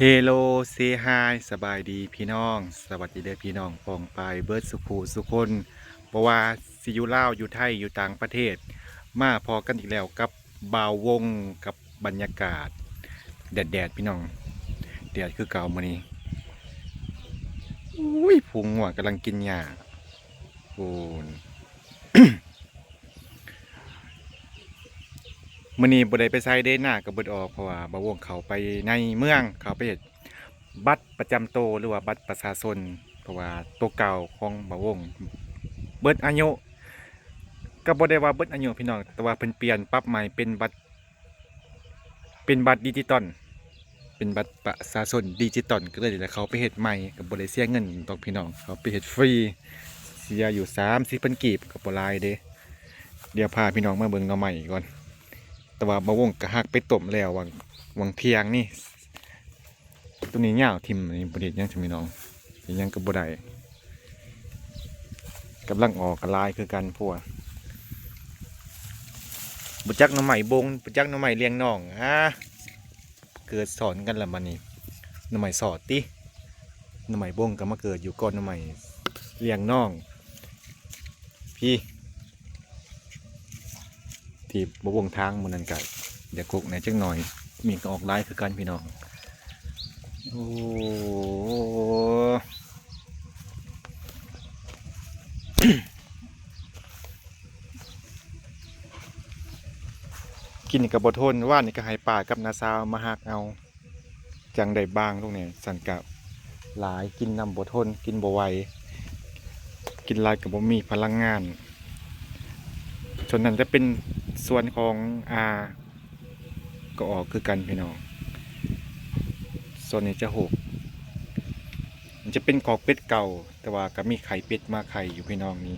Hello say hi ສະບາຍດີພີ່ນ້ອງ ສະຫວັດດີເດີພີ່ນ້ອງປ້ອງປາຍເບິດສຸຜູ້ສຸຄົນ ບໍ່ວ່າຊິຢູ່ລາວ ຢູ່ໄທ ຢູ່ຕ່າງປະເທດ ມາພໍ້ກັນອີກແລ້ວກັບບ່າວວົງ ກັບບັນຍາກາດແດດໆ ພີ່ນ້ອງ ແດດຄືເກົ່າມື້ນີ້. ອຸ້ຍ ຝູງງົວກຳລັງກິນຫຍ້າ ໂອ້ ມື້ນີ້ບໍ່ໄດ້ໄປໃສເດ້ ໜ້າກໍບໍ່ໄດ້ອອກ ເພາະວ່າບ່າວວົງເຂົ້າໄປໃນເມືອງ ເຂົ້າໄປເຮັດບັດປະຈຳໂຕ ຫຼືວ່າບັດປະຊາຊົນ ເພາະວ່າໂຕເກົ່າຂອງບ່າວວົງເບິດອາຍຸ. ກໍບໍ່ໄດ້ວ່າເບິດອາຍຸພີ່ນ້ອງ ແຕ່ວ່າເພິ່ນປ່ຽນປັບໃໝ່ເປັນບັດ ເປັນບັດດິຈິຕອນ ເປັນບັດປະຊາຊົນດິຈິຕອນ ກໍເລີຍໄດ້ເຂົ້າໄປເຮັດໃໝ່ ກໍບໍ່ໄດ້ເສຍເງິນດອກພີ່ນ້ອງ ເຂົ້າໄປເຮັດຟຣີ ເສຍຢູ່ສາມສິບພັນກີບ ກໍບໍ່ຫຼາຍເດ້. ດຽວພາພີ່ນ້ອງມາເບິ່ງໜໍ່ໄມ້ກ່ອນ ແຕ່ວ່າບ່າວວົງກໍຫັກໄປຕົ້ມແລ້ວຫວ່າງ ຫວ່າງທ່ຽງນີ້. ໂຕນີ້ຍາວຖິ້ມນີ້ ບໍ່ໄດ້ເຮັດຫຍັງຊັ້ນພີ່ນ້ອງ ເຮັດຫຍັງກໍບໍ່ໄດ້ ກຳລັງອອກກໍຫຼາຍຄືກັນ ພວກບໍ່ຈັກໜໍ່ໄມ້ບົງ ບໍ່ຈັກໜໍ່ໄມ້ລ້ຽງນ້ອງ ອາ ເກີດຊ້ອນກັນລະບັດນີ້ ໜໍ່ໄມ້ຊອດຕິ ໜໍ່ໄມ້ບົງກໍມາເກີດຢູ່ກ່ອນໜໍ່ໄມ້ລ້ຽງນ້ອງ ພີ້ ທີ່ບ່າວວົງຖາງມື້ນັ້ນກະຢາກກົກແດ່ຈັກໜ່ອຍ ມີກໍອອກຫຼາຍຄືກັນພີ່ນ້ອງ. ໂອ້ ກິນກໍບໍ່ທົນ ວານນີ້ກໍໃຫ້ປ້າກັບນ້າສາວມາຫັກເອົາ. ຈັ່ງໄດ້ບາງລົງແດ່ ຊັ້ນກະຫຼາຍ ກິນນຳບໍ່ທົນ ກິນບໍ່ໄຫວ ກິນຫຼາຍກໍບໍ່ມີພະລັງງານ. ສ່ວນນັ້ນຈະເປັນສ່ວນຂອງອາ ກໍອອກຄືກັນພີ່ນ້ອງ ສ່ວນນີ້ຈະຫົກ ມັນຈະເປັນຄອກເປັດເກົ່າ ແຕ່ວ່າກໍມີໄຂ່ເປັດມາໄຂ່ຢູ່ພີ່ນ້ອງນີ້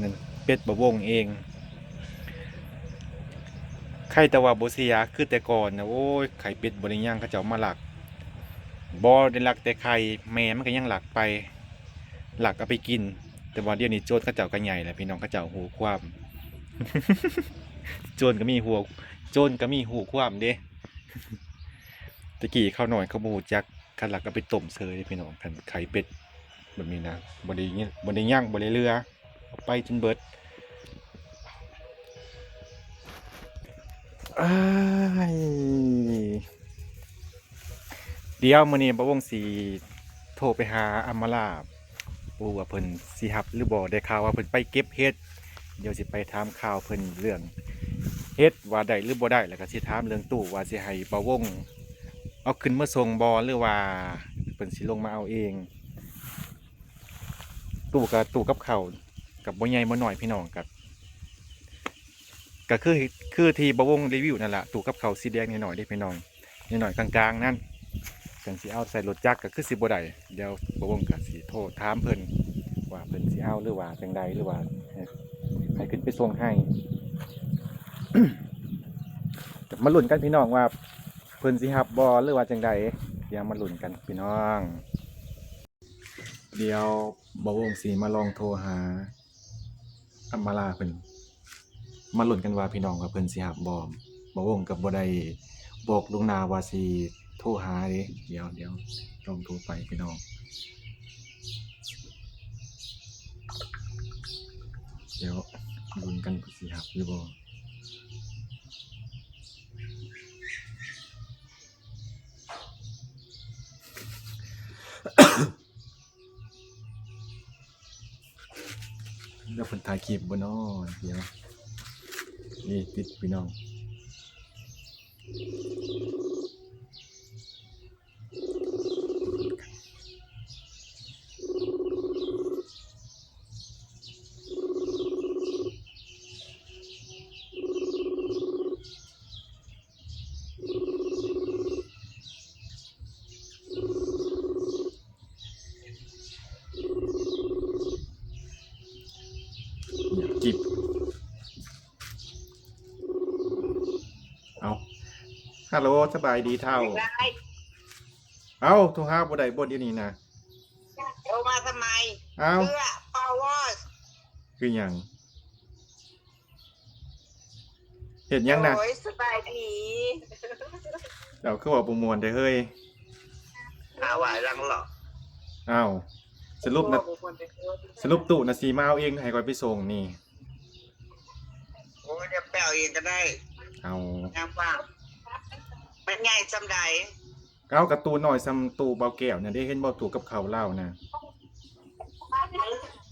ນັ້ນເປັດບ່າວວົງເອງ. ໄຂ່ແຕ່ວ່າບໍ່ເສຍຄືແຕ່ກ່ອນນະ ໂອ້ຍ ໄຂ່ເປັດບໍ່ໄດ້ຫຍັງ ເຂົາເຈົ້າມາລັກ ບໍ່ໄດ້ລັກແຕ່ໄຂ່ ແມ່ມັນກໍຍັງລັກໄປ ລັກເອົາໄປກິນ. ແຕ່ວ່າດຽວນີ້ໂຈນເຂົາເຈົ້າກໍໃຫຍ່ແລ້ວພີ່ນ້ອງ ເຂົາເຈົ້າຮູ້ຄວາມ ໂຈນກໍມີຫົວ ໂຈນກໍມີຮູ້ຄວາມເດ້. ແຕ່ກີ້ເຂົານ້ອຍເຂົາບໍ່ຮູ້ຈັກ ຄັນລັກເອົາໄປຕົ້ມເສີຍເດ້ພີ່ນ້ອງ ຄັນໄຂ່ເປັດແບບນີ້ນະ ບໍ່ໄດ້ ບໍ່ໄດ້ຍັງ ບໍ່ໄດ້ເຫຼືອ ເອົາໄປຈົນເບິດ. ອ້າຍ ດຽວມື້ນີ້ບ່າວວົງຊິໂທໄປຫາອຳມາລາ ບໍ່ຮູ້ວ່າເພິ່ນຊິຮັບຫຼືບໍ່ ໄດ້ຂ່າວວ່າເພິ່ນໄປເກັບເຫັດ ດຽວຊິໄປຖາມຂ່າວເພິ່ນເລື່ອງເຫັດວ່າໄດ້ຫຼືບໍ່ໄດ້ ແລ້ວກໍຊິຖາມເລື່ອງຕູ້ວ່າຊິໃຫ້ບ່າວວົງເອົາຂຶ້ນມາສົ່ງບໍ່ ຫຼືວ່າເພິ່ນຊິລົງມາເອົາເອງ. ຕູ້ກະຕູ້ກັບເຂົ້າ ກະບໍ່ໃຫຍ່ບໍ່ນ້ອຍພີ່ນ້ອງ ກະ ກະຄື ຄືທີ່ບ່າວວົງຣີວິວນັ້ນລະ ຕູ້ກັບເຂົ້າສີແດງນ້ອຍໆເດ້ພີ່ນ້ອງ ນ້ອຍໆກາງໆນັ້ນ ຄັນຊິເອົາໃສ່ລົດຈັກກະຄືຊິບໍ່ໄດ້. ດຽວບ່າວວົງກະຊິໂທຖາມເພິ່ນວ່າເພິ່ນຊິເອົາ ຫຼືວ່າຈັ່ງໃດ ຫຼືວ່າໃຫ້ ໃຫ້ຂຶ້ນໄປສົ່ງໃຫ້ ກະມາລຸ້ນກັນພີ່ນ້ອງວ່າເພິ່ນຊິຮັບບໍ່ ຫຼືວ່າຈັ່ງໃດ ດຽວມາລຸ້ນກັນພີ່ນ້ອງ. ດຽວບ່າວວົງຊິມາລອງໂທຫາອຳມາລາເພິ່ນ ມາລຸ້ນກັນວ່າພີ່ນ້ອງວ່າເພິ່ນຊິຮັບບໍ່. ບ່າວວົງກໍບໍ່ໄດ້ບອກລ່ວງໜ້າວ່າຊິໂທຫາເດ້. ດຽວ ດຽວລອງໂທໄປພີ່ນ້ອງ ດຽວລຸ້ນກັນເພິ່ນຊິຮັບຫຼືບໍ່. ແລ້ວເພິ່ນຖ່າຍຄລິບບໍ່ນໍ? ດຽວ ນີ້ຕິດພີ່ນ້ອງ. ເອົ້າ ຮັລໂຫຼ ສະບາຍດີເຖົ້າ. ເອົ້າ ໂທຫາບໍ່ໄດ້ບໍ່ດຽວນີ້ນະ? ໂທມາທຳໄມ? ເອົ້າ ເພື່ອ Power ຄືຫຍັງ? ເຮັດຫຍັງນະ? ໂອ້ຍ ສະບາຍດີ. ເຈົ້າຄືເວົ້າບໍ່ມ່ວນແທ້ເຮີ້ຍ? ຖວາຍຫຼັງຫຼອກ. ອ້າວ ສະຫຼຸບນະ ສະຫຼຸບຕູ້ນະຊິມາເອົາເອງ ໃຫ້ຂ້ອຍໄປສົ່ງນີ້? ໂອ້ຍ ດຽວໄປເອົາເອງກໍໄດ້. ເອົາ ຍາມວ່າງ. ມັນໃຫຍ່ສ່ຳໃດ? ເອົາ ກະຕູ້ນ້ອຍສ່ຳຕູ້ເບົາແກ້ວນະເດ້ ເຫັນບໍ່? ຕູ້ກັບເຂົ້າລາວນະ.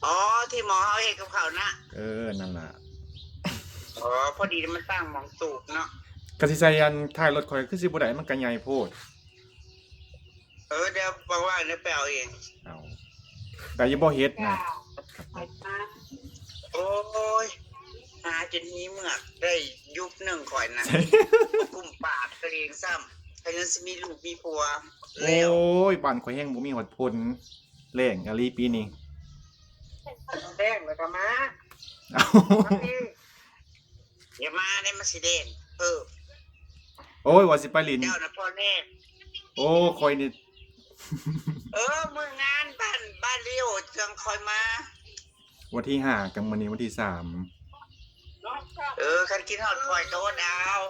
ອໍ ທີ່ໝໍເຮົາເຮັດກັບເຂົ້ານະ. ເອີ ນັ້ນລະ. ອໍ ພໍດີມັນຕັ້ງໝ່ອງຕູບເນາະ. ກະຊິໃສ່ອັນທ້າຍລົດຂ້ອຍຄືຊິບໍ່ໄດ້ ມັນກະໃຫຍ່ໂພດ. ເອີ ດຽວວ່າງໆ ດຽວໄປເອົາເອງ. ເອົາ ໄດ້ຢູ່ບໍ່ເຫັດນະ? ໂອ້ຍ ຫາຈົນຫິວເມືອກ ໄດ້ຍຸບໜຶ່ງຂ້ອຍນະ ບໍ່ກຸ້ມປາກຕົວເອງຊ້ຳ ໃຜຍັງຊິມີລູກມີຜົວແລ້ວ. ໂອ້ຍ ບ້ານຂ້ອຍແຮ່ງບໍ່ມີຮອດຝົນ ແລ້ງອີ່ຫຼີປີນີ້. ແລ້ງແລ້ວກໍມາ. ເອົ້າ ມາພີ້. ຢ່າມາເດ້ ມັນຊິແດງ. ເອີ ໂອ້ຍ ວ່າຊິໄປຫຼິ້ນ. ເຈົ້ານະພໍ່ແນ່. ໂອ້ ຂ້ອຍນີ້. ເອີ ມື້ງານບ້ານ ບ້ານລີໂອ ຈັ່ງຄ່ອຍມາ. ວັນທີຫ້າ ກັບມື້ນີ້ວັນທີສາມ. ເອີ ຄັນຄິດຮອດຂ້ອຍກໍອົດເອົາ.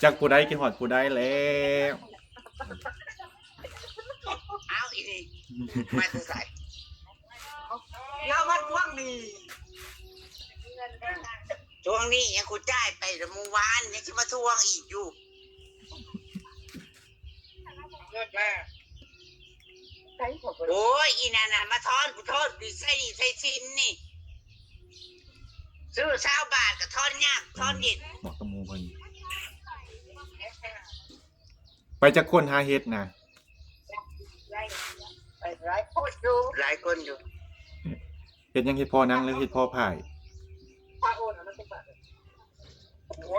ຈັກຜູ້ໃດຄິດຮອດຜູ້ໃດແລ້ວ. ອ້າວ ອີນີ້ມາແຕ່ໃສ? ລາວມາທວງໜີ້. ທວງໜີ້ຫຍັງ? ກູຈ່າຍໄປແຕ່ມື້ວານ ຍັງຊິມາທວງອີກຢູ່. ໂອ້ຍ ອີນັ້ນນະ ມາທອນ ກູທອນ ກູໃຊ້ໜີ້ໃຊ້ສິນນີ້ ຊື້ຊາວບາດກໍທອນຍາກທອນເຢັນ. ບອກກັບໝູ່ເພິ່ນ. ໄປຈັກຄົນຫາເຫັດນະ? ຫຼາຍຄົນຢູ່ ຫຼາຍຄົນຢູ່. ເຫັດຫຍັງ? ເຫັດເພາະໜັງ ຫຼື ເຫັດເພາະຜາຍ? ໂອ້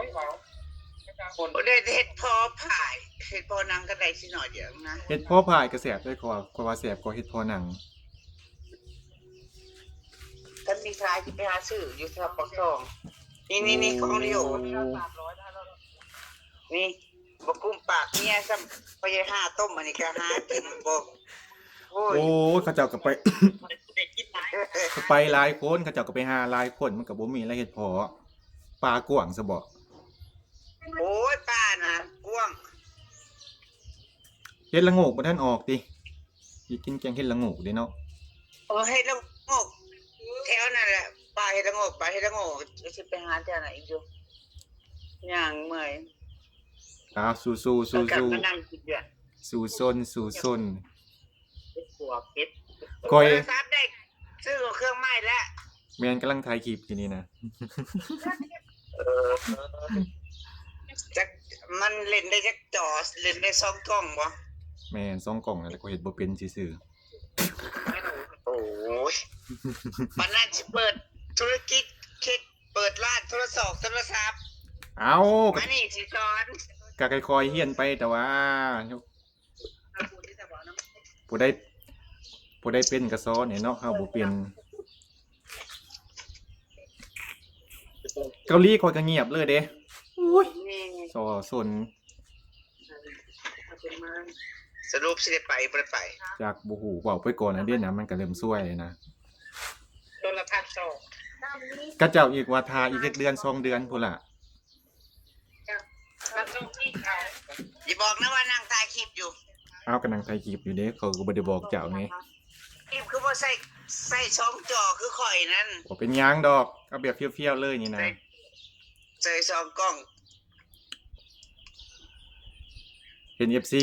ຍ ເວົ້າ ບໍ່ໄດ້ເຫັດເພາະຜາຍ ເຫັດເພາະໜັງກໍໄດ້ຊິໜ້ອຍດຽວນະ. ເຫັດເພາະຜາຍກໍແຊບເດ້ ຂ້ອຍວ່າ ຂ້ອຍວ່າແຊບກວ່າເຫັດເພາະໜັງ. ຄັນມີຂາຍຊິໄປຫາຊື້ຢູ່ແຖວປາກຊ່ອງ. ນີ້ໆໆ ຂອງລີໂອ. ນີ້ ບໍ່ກຸ້ມປາກເມຍຊ້ຳ ພະຍາຫາຕົ້ມ ອັນນີ້ກໍຫາກິນບໍ່. ໂອ້ຍ ໂອ້ຍ ເຂົາເຈົ້າກໍໄປ ໄປຫຼາຍຄົນ ເຂົາເຈົ້າກໍໄປຫາຫຼາຍຄົນ ມັນກໍບໍ່ມີລະເຫັດເພາະ. ປ່າກວ້າງຊະເບາະ. ໂອ້ຍ ປ່ານະກວ້າງ. ເຫັດລະໂງກບໍ່ທັນອອກຕິ? ຊິກິນແກງເຫັດລະໂງກເດ້ເນາະ. ເອີ ເຫັດລະໂງກແຖວນັ້ນແຫຼະ ປ່າເຫັດລະໂງກ ປ່າເຫັດລະໂງກ ຊິໄປຫາແຖວນັ້ນອີກຢູ່. ຍ່າງເມື່ອຍ. ອ້າວ ສູ້ໆ ສູ້ໆ ສູ້ຊົນ ສູ້ຊົນ. ເຮັດຄົວເຮັດ ຂ້ອຍ ໂທລະສັບໄດ້ ຊື້ເຄື່ອງໃໝ່ແລ້ວ. ແມ່ນ ກຳລັງຖ່າຍຄລິບຢູ່ນີ້ນະ. ເອີ ຈັກ ມັນເຫຼັ້ນໄດ້ຈັກຈໍ? ເຫຼັ້ນໄດ້ສອງກ້ອງບໍ່? ແມ່ນ ສອງກ້ອງນັ້ນແຫຼະ ຂ້ອຍເຮັດບໍ່ເປັນຊື່ໆ. ໂອ້ຍ ປານນັ້ນຊິເປີດທຸລະກິດ ເຮັດ ເປີດຮ້ານໂທລະສອກໂທລະສັບ. ເອົ້າ ມານີ້ຊິສອນ. ກະຄ່ອຍໆຮຽນໄປ ແຕ່ວ່າ ຜູ້ໃດ ຜູ້ໃດເປັນກໍສອນແດ່ເນາະ ເຮົາບໍ່ເປັນ. ເກົາຫຼີຂ້ອຍກໍງຽບເລີຍເດ້. ໂອ້ຍ ແມ່ນ ສໍ້ສົນ. ສະຫຼຸບຊິໄດ້ໄປບໍ່ໄດ້ໄປ? ຈັກ ບໍ່ຮູ້ ເວົ້າໄປກ່ອນນະເດ້ນະ ມັນກໍເລີ່ມຊວຍແລ້ວນະ. ໂຕລະພັນສອງ ຂະເຈົ້າອີກວ່າຖ້າອີກຈັກເດືອນສອງເດືອນພຸ້ນລະ. ຢ່າບອກນະວ່ານັ່ງຖ່າຍຄລິບຢູ່. ອ້າວ ກໍນັ່ງຖ່າຍຄລິບຢູ່ເດ້ ເຂົາກໍບໍ່ໄດ້ບອກເຈົ້າໄງ. ຄລິບຄືບໍ່ໃສ່ ໃສ່ສອງຈໍຄືຂ້ອຍນັ້ນ. ບໍ່ເປັນຫຍັງດອກ ເອົາແບບຟຽວໆເລີຍນີ້ນະ ໃສ່ ໃສ່ສອງກ້ອງ. ເຫັນເອັຟຊີ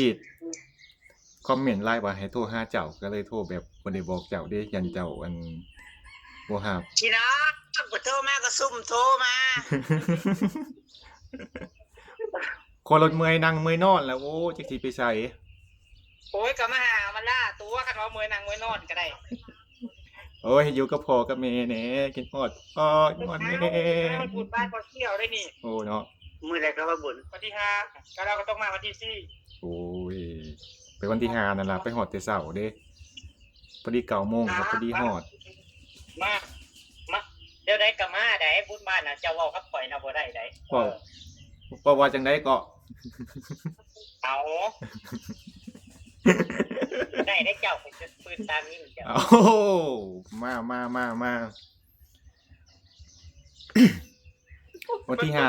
ຄອມເມັນຫຼາຍວ່າໃຫ້ໂທຫາເຈົ້າ ກໍເລີຍໂທແບບບໍ່ໄດ້ບອກເຈົ້າເດ້ ຢ້ານເຈົ້າ ອັນ ບໍ່ຮັບ. ພີ່ນ້ອງ ໂທມາກໍຊຸ່ມໂທມາ. ຄົນລົດເມື່ອຍນັ່ງເມື່ອຍນອນແລ້ວ ໂອ້ ຈັກຊິໄປໃສ. ໂອ້ຍ ກໍມາຫາມາລາຕົວະ ຄັນວ່າເມື່ອຍນັ່ງເມື່ອຍນອນກໍໄດ້. ໂອ້ຍ ຢູ່ກັບພໍ່ກັບແມ່ແດ່ ຄິດຮອດພໍ່ ຄິດຮອດແມ່. ບຸນບ້ານພໍ່ສ່ຽວໄດ້ນີ້. ໂອ້ ເນາະ ມື້ໃດກໍວ່າບຸນ. ວັນທີຫ້າ ກໍລາວກໍຕ້ອງມາວັນທີສີ່. ໂອ້ຍ ໄປວັນທີຫ້ານັ້ນລະ ໄປຮອດແຕ່ເຊົ້າເດ້ ພໍດີເກົ້າໂມງກໍພໍດີຮອດ. ມາ ມາ ແນວໃດກໍມາໄດ໋ ບຸນບ້ານນະ ເຈົ້າເວົ້າກັບຂ້ອຍນະບໍ່ໄດ້ໄດ໋. ເວົ້າ ເອີ ເວົ້າວ່າຈັ່ງໃດເກາະ? ເອົາ ໄດ້ໄດ໋ເຈົ້າ ຂ້ອຍຈະປືນຕາມຍິງເຈົ້າ. ໂອ້ ມາ ມາ ມາ ມາ. ວັນທີຫ້າ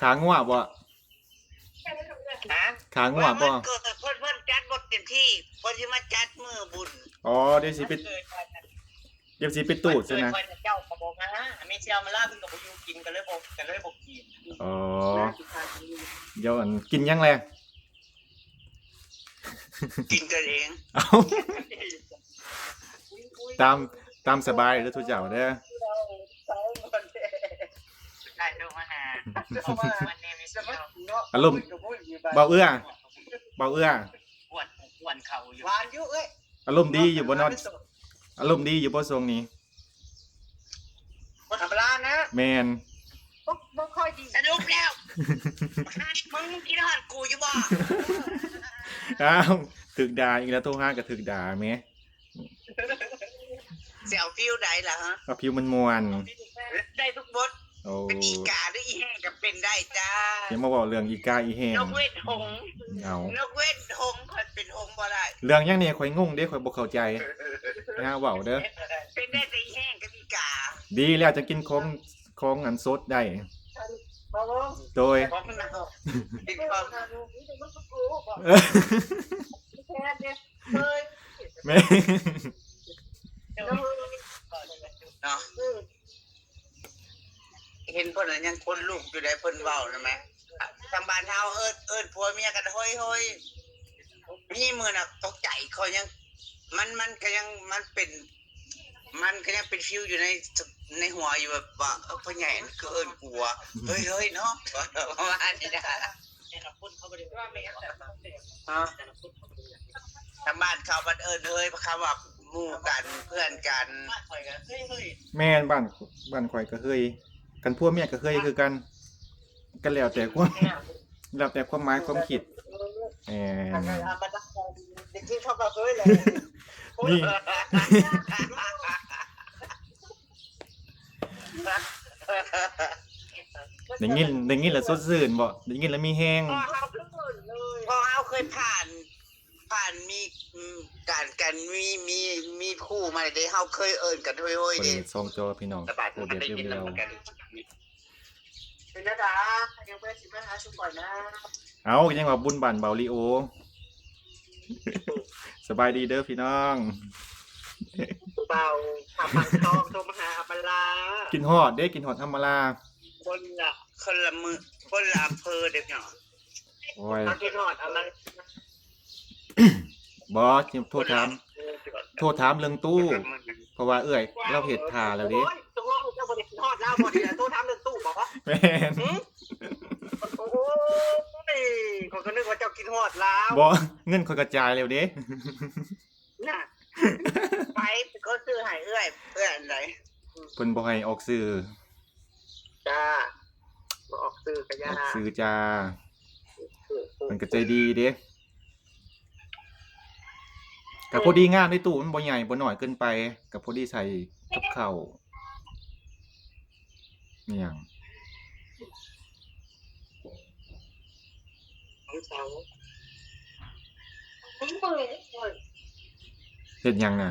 ຂາງົວບໍ່? ຮະ? ຂາງົວບໍ່? ເພິ່ນ ເພິ່ນ ເພິ່ນຈັດບໍ່ ທີ່ເພິ່ນຊິມາຈັດມື້ບຸນ ອໍ ດຽວຊິໄປ ວັນເກີດຂ້ອຍນະ ດຽວຊິໄປຕູດຊັ້ນນະ ວັນເກີດຂ້ອຍນະ ເຈົ້າກໍບໍ່ມາ ແມ່ເຊວມາລາເພິ່ນກໍບໍ່ຢູ່ກິນ ກໍເລີຍບໍ່ ກໍເລີຍບໍ່ກິນ ອໍ ດຽວອັນ ກິນຫຍັງແລ? ກິນກັນເອງ ເອົ້າ ຕາມ ຕາມສະບາຍເດີທຸກເຈົ້າເດີ ໄດ້ໂທມາຫາ ອາລົມ ເບົາເອື້ອ ເບົາເອື້ອ ກວນ ກວນເຂົາຢູ່ ຫວານຢູ່ເອີຍ ອາລົມດີຢູ່ບໍ່? ນອນ ອາລົມດີຢູ່ບໍ່ຊ່ວງນີ້? ບໍ່ທຳມະດານະ ແມ່ນ ບໍ່ ບໍ່ຄ່ອຍດີ ສະຫຼຸບແລ້ວ ມຶງຄິດຮອດກູຢູ່ບໍ່? ອ້າວ ຖືກດ່າອີກແລ້ວ ໂທຫາກໍຖືກດ່າແໝ ຊິເອົາຟີວໃດລະ? ເອົາຟີວມ່ວນໆ ໄດ້ທຸກບົດ ໂອ້ ເປັນອີກາຫຼືອີແຫ້ງກໍເປັນໄດ້ຈ້າ ຢ່າມາເວົ້າເລື່ອງອີກາອີແຫ້ງ ຍົກເວັ້ນຫົງ ເອົາ ຍົກເວັ້ນຫົງ ຂ້ອຍເປັນຫົງບໍ່ໄດ້ ເລື່ອງຫຍັງນີ້? ຂ້ອຍງົງເດ້ ຂ້ອຍບໍ່ເຂົ້າໃຈ ໄປຫາເວົ້າເດີ ເປັນໄດ້ແຕ່ອີແຫ້ງກັບອີກາ ດີແລ້ວ ຈັ່ງກິນຂອງ ຂອງອັນສົດໄດ້ ໂດຍ ຂອງໜາວ ກິນຂອງໜາວ ແມ່ນ ເນາະ ເຫັນເພິ່ນລະຍັງຂົນລຸກຢູ່ເດ້ ເພິ່ນເວົ້ານະແມ ທາງບ້ານເຮົາເອີ້ນ ເອີ້ນຜົວເມຍກັນໂຮຍໆ ມີມື້ນະຕົກໃຈ ຂ້ອຍຍັງ ມັນ ມັນກໍຍັງ ມັນເປັນ ມັນກໍຍັງເປັນຟີວຢູ່ໃນ ໃນຫົວຢູ່ ແບບວ່າ ເອີ ພໍ່ໃຫຍ່ ຄືເອີ້ນຜົວ ເຮີ້ຍໆ ເນາະ ປະມານນີ້ນະ ທາງບ້ານເຂົາບັດເອີ້ນເຮີ້ຍ ເຂົາວ່າໝູ່ກັນ ເພື່ອນກັນ ແມ່ນ ບ້ານ ບ້ານຂ້ອຍກໍເຮີ້ຍ ຄັນຜົວເມຍກໍເຮີ້ຍຄືກັນ ກໍແລ້ວແຕ່ຄວາມ ແລ້ວແຕ່ຄວາມໝາຍຄວາມຄິດ ແມ່ນ ໄດ້ຍິນເຂົາກໍເຮີ້ຍແຫຼະ ນີ້ ໄດ້ຍິນ ໄດ້ຍິນແລ້ວສົດຊື່ນບໍ່? ໄດ້ຍິນແລ້ວມີແຮງ ເພາະເຮົາຄືເອີ້ນເລີຍ ເພາະເຮົາເຄີຍຜ່ານ ຜ່ານມີ ອືມ ການ ການມີ ມີ ມີຄູ່ມາເດ້ ເຮົາເຄີຍເອີ້ນກັນໂຮຍໆເດ້ ເປີດສອງຈໍພີ່ນ້ອງ ໂອເບດເອວ ເປັນແນວໃດ ຍັງບໍ່ໄດ້ຊິມາຫາຊຸມຂ້ອຍນະ ເອົ້າ ຍັງວ່າບຸນບ້ານເບົາລີໂອ ສະບາຍດີເດີພີ່ນ້ອງ ຜູ້ບ່າວ ຂ້າມຝັ່ງຄອງ ໂທມາຫາອຳມາລາ ກິນຮອດເດ້ ກິນຮອດອຳມາລາ ຄົນລະ ຄົນລະມື້ ຄົນລະອຳເພີເດີພີ່ນ້ອງ ໂອ້ຍ ມາກິນຮອດອຳມາລາ ບໍ່ ໂທຖາມ ໂທຖາມເລື່ອງຕູ້ ເພາະວ່າເອື້ອຍລາວເຮັດຖ້າແລ້ວເດ້ ໂອ້ຍ ຕົກລົງເຈົ້າບໍ່ໄດ້ຄິດຮອດລາວບໍ່? ນີ້ນະ ໂທຖາມເລື່ອງຕູ້ບໍ່? ແມ່ນ ຫື? ໂອ້ຍ ຂ້ອຍກໍນຶກວ່າເຈົ້າຄິດຮອດລາວ ບໍ່ ເງິນຂ້ອຍກະຈ່າຍແລ້ວເດ້ ນະ ໃຜເປັນຄົນຊື້ໃຫ້ເອື້ອຍ? ເອື້ອຍອັນໃດ? ເພິ່ນບໍ່ໃຫ້ອອກຊື່ ຈ້າ ບໍ່ອອກຊື່ກະຢ່າ ອອກຊື່ຈ້າ ເພິ່ນກະໃຈດີເດ້ ກະພໍດີງາມເດ້ ຕູ້ມັນບໍ່ໃຫຍ່ບໍ່ນ້ອຍເກີນໄປ ກະພໍດີໃສ່ກັບເຂົ້າ ອີ່ຫຍັງ ເຮັດຫຍັງນະ?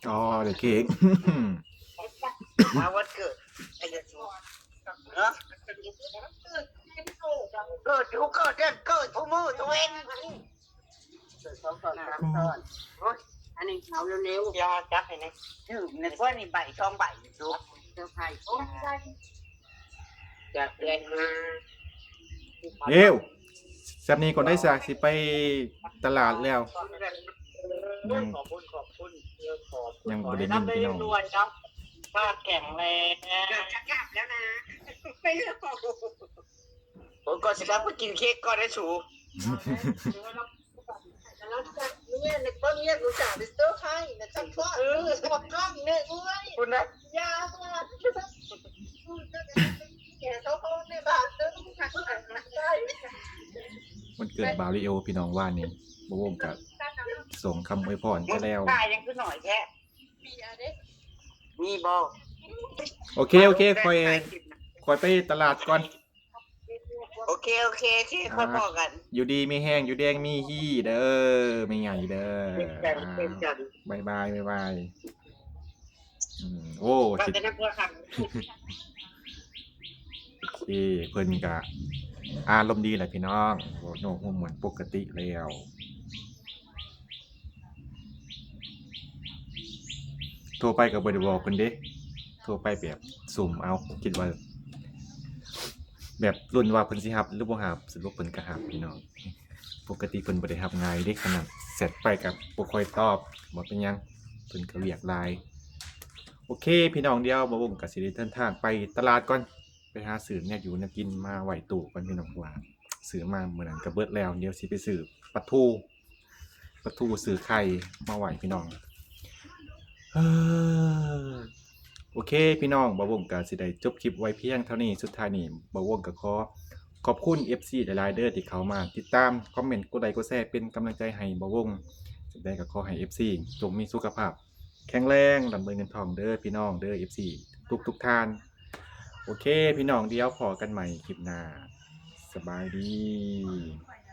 ອໍ ໄດ້ເຄ້ກ ມາວັນເກີດ ເນາະ ເກີດຢູ່ ເກີດເດືອນ ເກີດຜູ້ມື້ຕົວເອງ ໂອ້ຍ ອັນນີ້ເອົາເລັວໆ ຢ່າຈັບໃຫ້ແນ່ ຖືກໃນພວກນີ້ໃບສອງໃບຢູ່ ເຊີໄພຣສ໌ ຈາກແດນມາ ເອວ ແຊບນີ້ກ່ອນໄດ້ຊະ ຊິໄປຕະຫຼາດແລ້ວ ຍັງ ຂອບຄຸນ ຂອບຄຸນ ເອີ ຂອບຄຸນ ຍັງບໍ່ໄດ້ຍິນພີ່ນ້ອງ ສຸຂະພາບແຂງແຮງ ເກືອບຈະກັບແລ້ວນະ ໄປເລື່ອຍ ໂອ້ຍ ກ່ອນຊິກັບ ໄປກິນເຄ້ກກ່ອນເດີສູ ເມຍ ເບິ່ງເມຍກູ ຈະໄປເຊີໄພຣສ໌ນະ ຈັກພວກ ເອີ ພວກກ້ອງເນຍ ໂອ້ຍ ພຸ້ນນະ ຢ່າ ແກ່ເຂົາເຂົ້າໃນບ້ານເດີ ມັນເກີດບາລິໂອພີ່ນ້ອງ ວານນີ້ ບໍ່ວົງກະສົ່ງຄຳອວຍພອນໄປແລ້ວ ຂາຍຫຍັງຄືໜ້ອຍແທ້ ມີບໍ່? ໂອເຄ ໂອເຄ ຂ້ອຍ ຂ້ອຍໄປຕະຫຼາດກ່ອນ ໂອເຄ ໂອເຄ ໂອເຄ ຄ່ອຍພໍ້ກັນ ຢູ່ດີມີແຮງ ຢູ່ແດງມີຮີເດີ ແມ່ໃຫຍ່ເດີ ເຊັ່ນກັນ ອ່າ ເຊັ່ນກັນ ບາຍບາຍ ບາຍບາຍ. ອືມ ໂອ້ ວ່າແຕ່ນຳຜົວຂ້າ ໂອເຄ ເພິ່ນກະອາລົມດີແຫຼະພີ່ນ້ອງ ເວົ້າໂນ້ຫົວມ່ວນປົກກະຕິແລ້ວ. ໂທໄປກໍບໍ່ໄດ້ບອກເພິ່ນເດ້ ໂທໄປແບບສຸ່ມເອົາ ຄິດວ່າແບບລຸ້ນວ່າເພິ່ນຊິຮັບຫຼືບໍ່ຮັບ ສະຫຼຸບເພິ່ນກໍຮັບພີ່ນ້ອງ. ປົກກະຕິເພິ່ນບໍ່ໄດ້ຮັບງ່າຍເດ້ ຂະໜາດແຊັດໄປກໍບໍ່ຄ່ອຍຕອບ ບໍ່ເປັນຫຍັງ ເພິ່ນກໍວຽກຫຼາຍ. ໂອເຄພີ່ນ້ອງ ດຽວບ່າວວົງກໍຊິໄດ້ເດີນທາງໄປຕະຫຼາດກ່ອນ ໄປຫາຊື້ແນວຢູ່ແນວກິນມາໄວ້ຕູ້ກ່ອນພີ່ນ້ອງ ເພາະວ່າຊື້ມາມື້ນັ້ນກໍເບິດແລ້ວ ດຽວຊິໄປຊື້ປາທູ ປາທູ ຊື້ໄຂ່ມາໄວ້ພີ່ນ້ອງ. ໂອເຄພີ່ນ້ອງ ບ່າວວົງກໍຊິໄດ້ຈົບຄລິບໄວ້ພຽງເທົ່ານີ້ ສຸດທ້າຍນີ້ບ່າວວົງກໍຂໍຂອບຄຸນເອັຟຊີຫຼາຍໆເດີ ທີ່ເຂົ້າມາຕິດຕາມ ຄອມເມັນ ກົດໄລ ກົດແຊ ເປັນກຳລັງໃຈໃຫ້ບ່າວວົງ. ຈັ່ງໃດກໍຂໍໃຫ້ເອັຟຊີຈົ່ງມີສຸຂະພາບແຂງແຮງ ລ່ຳລວຍເງິນທອງເດີພີ່ນ້ອງເດີ ເອັຟຊີທຸກໆທ່ານ. ໂອເຄພີ່ນ້ອງ ດຽວພໍ້ກັນໃໝ່ຄລິບໜ້າ ສະບາຍດີ.